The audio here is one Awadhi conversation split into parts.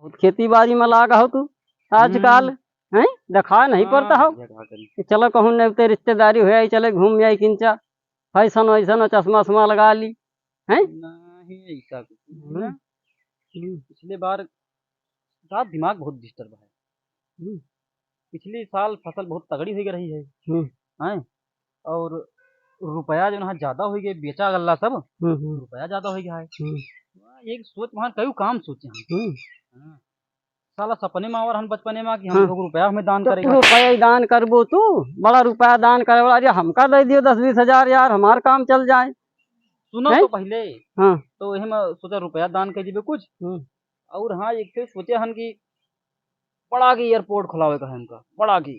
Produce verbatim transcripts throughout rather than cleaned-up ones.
बहुत खेती बारी में लाग हो तू आजकल, हम्म। हैं? देखा नहीं हाँ, पड़ता हो भैया, का करी? कि चलो कहूँ नहीं ते रिश्तेदारी हो आई, चले घूम आई किंचा, फैशन वैशन और चश्मा उश्मा लगा ली, हैं? नहीं, ऐसा कुछ नहीं हम्म। ना। हम्म। पिछले बार का दिमाग बहुत डिस्टर्ब है। हम्म। पिछले साल फसल बहुत तगड़ी होइ रही है। हम्म। हैं? और रुपया जो ना ज्यादा होइ गए, बेचा गल्ला सब, हम्म, हम्म। रुपया ज्यादा होइ गया है। हम्म। एक सोच वहाँ कई काम सोचे हम। हम्म। हाँ। साला सपने में आवर हन बचपने में कि हम हाँ। लोग रुपया हमें दान तो करेगा। रुपया ही दान करबो तू, बड़ा रुपया दान करे वाला, अरे हमका दे दियो दस बीस हजार यार, हमार काम चल जाए। सुनो हैं? तो पहले, हाँ। तो यही में सोचा रुपया दान कर दीबे कुछ। हम्म। और हाँ, एक ठे सोचे हन कि बड़ा के एयरपोर्ट खुलावे का है हमका, बड़ा के।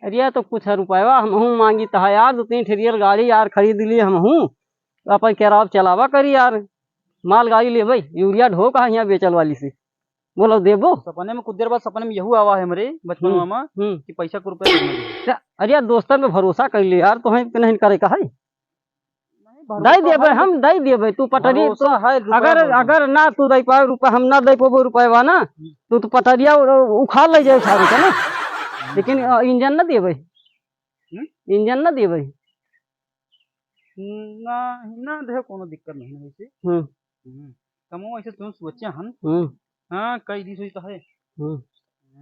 अरे तो कुछ रुपया हमहूँ मांगी तहा यार, दो तीन ठे रेल गाड़ी यार खरीद ली हमहूँ, अपन केराव चलावा करी यार, मालगाड़ी लेबे, यूरिया ढोक है यहाँ बेचल वाली से, बोलो देबो? सपने में कुछ देर बाद सपने में यहू आवा है हमरे बचपन हम्म, में हम्म। कि पैसा को रुपया देना है। क्या? अरे यार दोस्तन पे भरोसा कर ले यार, तो हम नहीं करे का है? नहीं, भरोसा दई देबे, है। हम दई देबे, तू पटरी, भरोसा तू है, रुपया अगर, भरोसा। अगर ना तू दई पाए रुपया, हम ना दई पाबो रुपया ना, हम्म। तू, तू पटरिया उ-, उखाड़ ले जाए उठावे के ना, लेकिन, अ, इंजन ना देबे। हम्म? इंजन ना देबे। ना, ना दे, कोनो दिक्कत नहीं है वैसे। हम्म। हम्म। कमो ऐसे तुम सोचे हन। हम्म। हाँ, कई दी सोचता है। हम्म।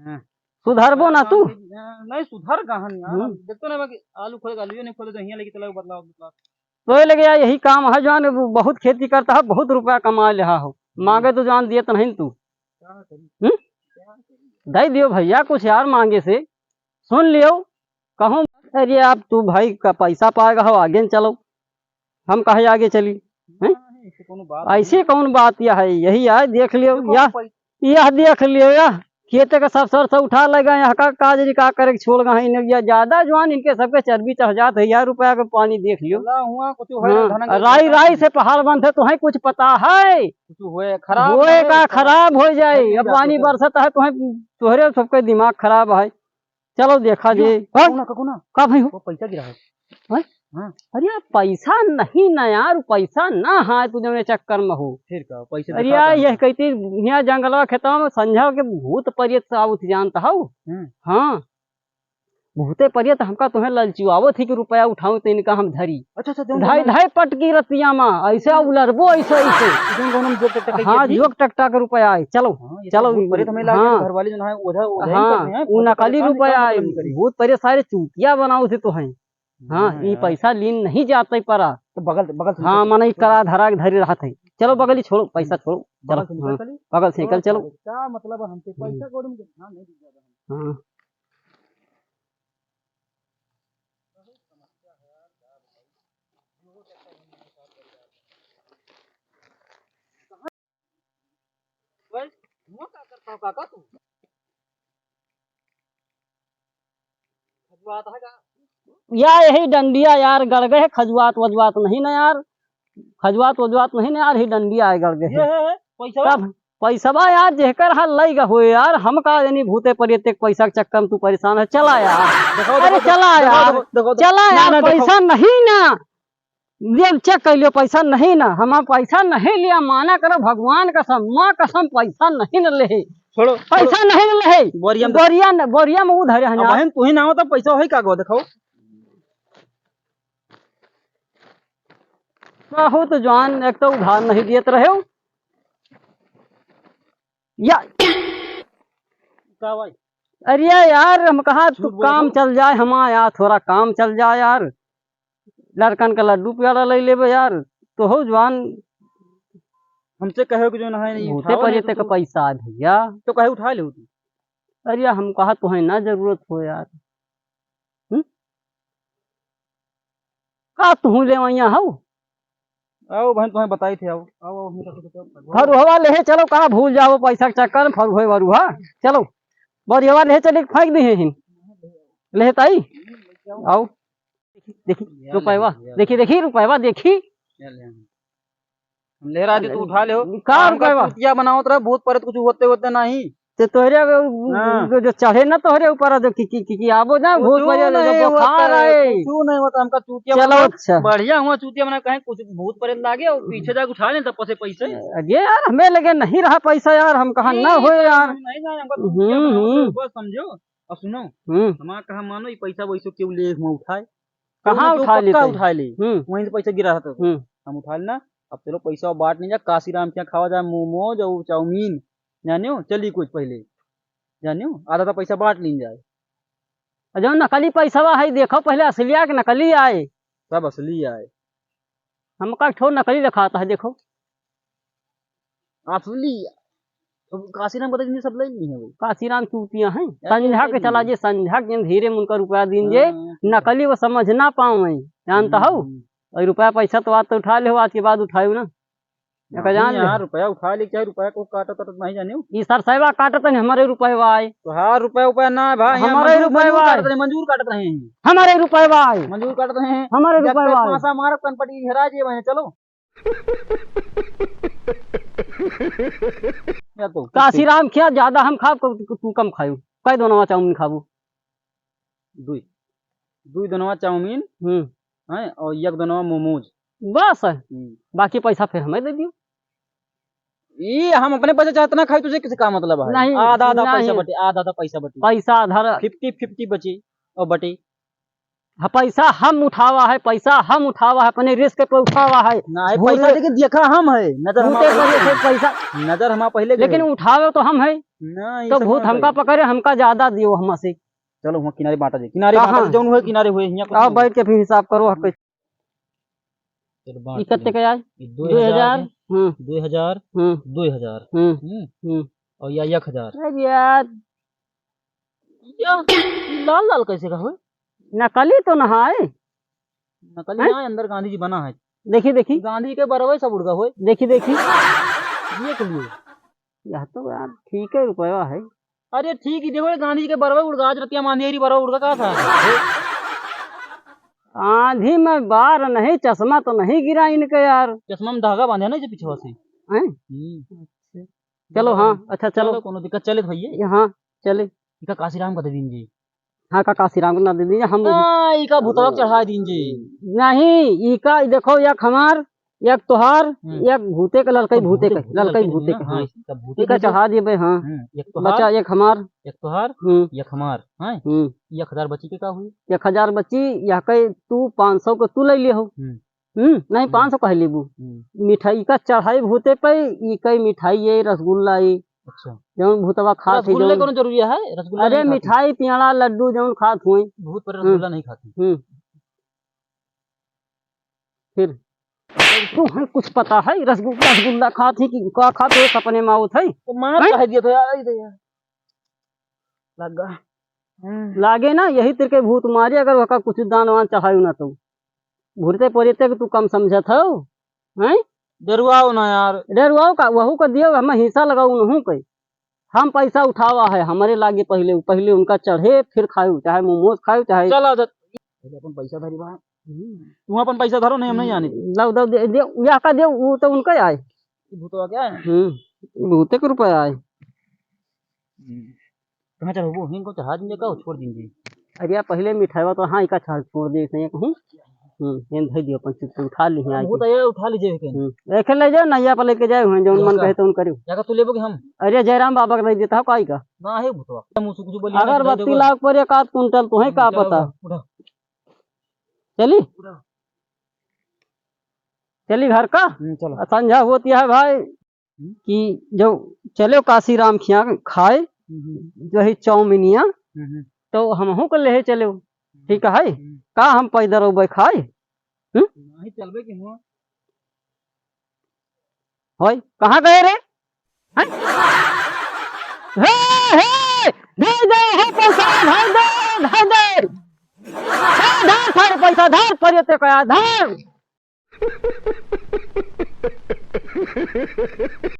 हाँ। सुधरबो ना तू? नहीं, सुधर गहन यार। हम्म। देखतो ना बाकी आलू खोले, आलू नहीं खोले तो हियाँ लेके चला बदलाव, बदलाव। तो ये लगे यार, यही काम है जौन बहुत खेती करता है, बहुत रुपया कमा लेहा हो। हम्म। मांगे तो जान दिए तो नहीं तू। क्या करी? हम्म? क्या करी? दे दियो भैया कुछ यार मांगे से। सुन लियो, कहूँ, "अरे आप तू भाई का पैसा पाएगा हो, आगे न चलो।" हम कहे आगे चली? हैं? नहीं, ऐसे कौनो बात ऐसी नहीं। कौन बात यह है? यही है, देख लियो, देखो, या, पै- यह देख लियो, या खेते का सब सरसों उठा लेगा, यहाँ का काजरी का करे छोड़ गए हैं, या ज्यादा जवान इनके सबके चर्बी चढ़ जात है, यार रुपया के पानी देख लियो। चला हुआ कुछ होए, हाँ, धनंजय राई, धनंजय। राई से पहाड़ बनते, तुम्हें कुछ पता है? कुछ होए, खराब होए होए, का, खराब। खराब हो जाए। खराब अब हो पानी जाए। बरसत है, तुम्हें, तोहरे सबके दिमाग खराब है। चलो देखा जी। हाँ? ककुना, ककुना। का भाई हो? वो पैसा गिरा है। हैं? हाँ। अरे यार, पैसा नहीं ना यार, पैसा ना है, तू जौने चक्कर में हो। फिर का, पैसे अरे दिखा यार, दे। यह कहती, यहाँ जंगलवा खेतवा में संझा के भूत प्रेत से आवत जानता हो? हम्म। हाँ। भूते प्रेत हमका तुम्हें ललचुआवत ही कि रुपया उठाऊं तो इनका हम धरी। अच्छा, अच्छा, जौन, धाई, जौन। धाई पटकी रतिया में, ऐसे उलरबो, ऐसे, ऐसे। जौन, जौन हम जोक टकटक हाँ, की थी। जोक टकटक के रुपया आए। चलो, हाँ, ये तो चलो, भूत प्रेत हमें लागे, हाँ। घर वाले जो है, ओझा, ओझा ही हाँ, करते हैं, वो पैसा नकली परेशान रुपया करने आए, लगी करी। भूत प्रेत सारे चूतिया बनावत ही तो हैं। हाँ, हाँ, ई यार। पैसा लीन नहीं जाते परा। तो बगल, बगल से हाँ, निकल। मनई करा धरा के धरी रहत है। चलो बगल ही छोड़ो, पैसा छोड़ो। बगल चलो, से निकल हाँ, चली। बगल से निकल चलो। क्या मतलब है हमसे? हम्म। पैसा कौड़ी में ध्यान नहीं दीजिएगा हम। हाँ। भाई, हुआ का करता हो काका तू? खजुआत है का? या यही डंडिया यार गड़ गए, खजुआत वजुआत नहीं ना यार, खजुआत वजुआत नहीं ना यार, ही डंडिया है गड़ गए। ये है, है, पैसा? तब पैसवा यार जेकर हाल लई गा हो यार, हम का जानी भूते प्रेत के पैसा के चक्कर में तू परेशान है, चला यार। देखो, अरे देखो, चला देखो, यार, देखो, देखो, देखो। चला ना, यार, ना, देखो। पैसा नहीं ना। ये चेक कर लियो, पैसा नहीं ना, हम पैसा नहीं लिया, माना करो भगवान कसम, माँ कसम, पैसा नहीं न ले। छोड़ो, पैसा छोड़ो। नहीं न ले। बोरिया में बोरिया न, बोरिया में उधर है अब ना। बहन, तू ही ना हो तो पैसा होई का गो, देखो। बहुत जान, एक तो उधार नहीं देत रहे हो। या। का भाई? अरे यार, हम कहा तू झूठ बोला काम तो? चल जाए, हम आया थोड़ा काम चल जाए यार। लड़कन का लड्डू प्याला ले लेबे यार, तो हो जवान। हमसे कहे कि जो ना है, नहीं भूते उठाओ, परे नहीं तो तक तू पैसा है भैया। तो कहे उठा ले तू। अरे हम कहा तुहे ना जरूरत हो यार। हम्म? का तुहू ले वैया हो? आओ बहन, तुम्हें बताई थे, आओ, आओ, आओ, हम सब कुछ, आओ। फरुहवा लेहे चलो, कहाँ भूल जाओ पैसा के चक्कर में, फरुहे वरुहा। चलो, बोरियवा लेहे चली, फेंक दी है हिन। लेहे ताई, आओ। देखी, देखी, रुपयवा, देखी, देखी, रुपयवा, देखी। हम ले रहा, तू उठा ले हो। का रुपयवा? चूतिया बनावत रहा, भूत प्रेत कुछ होते, होते नहीं। तो तोहरे अब उ, हाँ। जो, जो चढ़े ना तोहरे ऊपर, जो कि, कि, कि, कि आबो ना, कुछ भूत परेत, नहीं जो बुखार होता है, आए। कुछ नहीं होता, हमका चूतिया चलो, मतलब अच्छा। बढ़िया हुआ चूतिया, मना कहीं कुछ भूत परेत लागे और पीछे जाके उठा लें तब से पैसे। अरे यार, हमें लगे नहीं रहा पैसा यार, हम कहा ना नहीं, होए यार। हम नहीं जाने, हमका चूतिया हम्म, बनाओ, हम्म। बस समझो। और सुनो, हम्म। हमारा कहा मानो, ये पैसा वैसे क्यों ले हुआ उठाए? कहाँ उठाए लेते? उठाए ले। हम्म। वहीं से पैसा गिरा रहता था। हम्म। हम उठा लेना। अब चलो पैसा बांट नहीं जा, काशीराम के यहाँ खावा जाए मोमोज और चाउमीन। जानियो, चली कुछ पहले। जानियो, आधा आधा पैसा बांट लीन जाए। और जो नकली पैसा है, देखो पहले असली आए कि नकली आए। सब असली आए। हमका एक ठो नकली दिखाता है, देखो। असली। अब काशीराम को तो इतनी सब ले ली है भाई। काशीराम चूतिया हैं। यार, संझा के चला जे, संझा के धीरे में उनका रुपया दीन जे, हाँ। नकली वो समझ ना पावे, जानता हो? हम्म। और रुपया पैसा तो आज तो उठा ले हो, आज के बाद उठायो ना। एका नहीं जान ले। यार, रुपया उठा ले, चाहे रुपया को काटत, काटत नहीं जाने हो। ई सरसैवा काटत नहीं, हमारे रुपया आए। तो हाँ, रुपया, रुपया ना है भाई, यहाँ हमारे मजदूर, रुपया मजदूर आए। काटत रहे, मजदूर काटत रहे हैं। हमारे रुपया आए। मजदूर काटत रहे हैं। हमारे जब रुपया तक आए। पासा मारब, कनपटी हेरा जे बहन, चलो। या तो काशीराम क्या ज्यादा हम खाब, तू, तू कम खायू। कै दोनवा चाउमीन खाबू? दुई। दुई दोनवा चाउमीन, हम्म। हैं, और एक दोनवा मोमोज। बस? हम्म। बाकी पैसा फिर हमें दे दियो। ई हम अपने पैसा चाहे इतना खाई, तुझे किसी का मतलब है? नहीं, आधा आधा पैसा नहीं। बटे, आधा आधा पैसा बटे। पैसा आधा। Fifty fifty बची और बटे। हाँ, पैसा हम उठावा है, पैसा हम उठावा है, अपने risk पे उठावा है। ना है, भूत पैसा लेकिन देखा हम है, नजर हम भूते पहले पकड़े थे पैसा। नजर हम पहले गए। लेकिन उठावे तो हम है। ना, ये तो सब भूत ना हमका भाई। पकड़े, हमका ज्यादा दियो हमसे। चलो, वहाँ किनारे बांटा जाए, किनारे कहाँ? बांटा जाए, जौन हुए किनारे हुए, हियाँ कुछ आओ, नहीं बैठ के फिर हिसाब करो, हक। चलो, बांट ई कत्ते दिए। के आए? ई दो हजार, दो हजार, हम्म। दो हजार, हम्म। दो हजार। हम्म। हम्म। हम्म। और या एक हजार। अरे यार, या लाल लाल कैसे का होए? नकली तो ना है। नकली हैं? ना है, अंदर गांधी जी बना है। देखी, देखी। गांधी के बरवे सब उड़गा होए। देखी, देखी। देख लियो। यह तो यार ठीक है, रुपया है। अरे ठीक ही, देखो, ये गांधी जी के बरवे उड़गा, आज रतिया मांझेरी बरवे उड़गा का था? आंधी में बार नहीं, चश्मा तो नहीं गिरा इनके यार। चश्मा में धागा बांधे ना, जो पिछवा से। हैं? हम्म। अच्छा। चलो, हाँ, अच्छा, चलो। चलो, कोनो दिक्कत, चले भैया। ये हाँ, चले। इका काशीराम का दे दीन जी। हाँ, का काशीराम का ना दे दीन जी, हम ना, इका भूतवा चढ़ा दीन जी। नहीं, इका, देखो, एक हमार, एक तोहार, हम्म। एक भूते के, ललकई तो भूते भूते, के, भूते ललकई ललकई भूते ना, के, हाँ, हाँ। इसका भूते इका के चढ़ा दिए बे, हाँ। हम्म, एक तोहार, बचा एक हमार। एक तोहार, हम्म। एक हमार, हाँ। हम्म। एक हजार बची के का हुई? एक हजार बची, यह कई तू पाँच सौ के तू ले लियो हो। हम्म। हम्म, नहीं, हम्म। पाँच सौ कह लेबू। हम्म। मिठाई का चढ़ाई भूते पे, ई कई मिठाई, ये रसगुल्ला, ई अच्छा। जौन भूतवा खात है, रसगुल्ले जौन कोनो जरूरी है? रसगुल्ला अरे, नहीं खाते। मिठाई, पेड़ा, लड्डू जौन खात हुए। भूत पर हम्म। रसगुल्ला नहीं खाते। हम्म। फिर तू है कुछ पता है, रसगु-, रसगुल्ला खात है कि का खात है, सपने में आवत है? तो मार हैं? काहे दिया था यार, आई दे यार। लगा। हम्म। लागे ना, यही तेरे के भूत मारे, अगर वका कुछ दान वान चढ़ायु ना तो। भूते परेते के तू कम समझत हो, हैं? डरुआओ ना यार। डरुआओ का, वहू का दियो, हम हिस्सा लगाओ उनहू के। हम पैसा उठावा है, हमरे लागे पहले, पहले उनका चढ़े, फिर खायु, चाहे मोमोज खायु, चाहे चला जा। पहले अपन पैसा धरी बा। हम्म। तू अपन पैसा धरो, नहीं, हम नहीं जाने। लाओ, दो, दे, दे, या का दे, वो तो उनका आए। ये भूतवा क्या है? हम्म, भूते के रुपया आए। हम्म। कहाँ चढ़ाबो? इनको चढ़ा देंगे का, छोड़ देंगे? अरे यार, पहले मिठाईवा तो हाँ, इका छाल छोड़ दे, सही कहूँ। हम्म, ये धई दियो, अपन चुप से उठा ली, यहाँ वो आके। तो ये उठा लीजिए, लेकिन। हम्म, एक ले जाओ, नैया पर लेके जाए हुए, जौन मन कहे तो उन करियो। या का तू लेबो कि हम? अरे, जयराम बाबा के दे देता हो, काई का? ना है भूतवा। मुँह से कुछ बोलिए ना, अगरबत्ती दे दो। लाग पर एक आध कुंटल, तो है हम्म, का चलो, पता? उठा, उठा। चली? उठा। चली घर का? हम्म, चलो। आ, संझा होती है भाई। हम्म। कि जो चलो काशीराम खिया खाए, हम्म। जो है चाउमीनिया, हम्म। तो हमहू को लेहे चलो, हम्म। ठीक है? हम्म। का हम पैदल रोबे खाए? हम्म? नहीं चलबे के हुआ। होय, कहाँ गए रे? हैं? हे, हे, दे दे, हे पैसा, धर दे, धर दे। हे, धर, धर, पैसा धर, परियते का धर।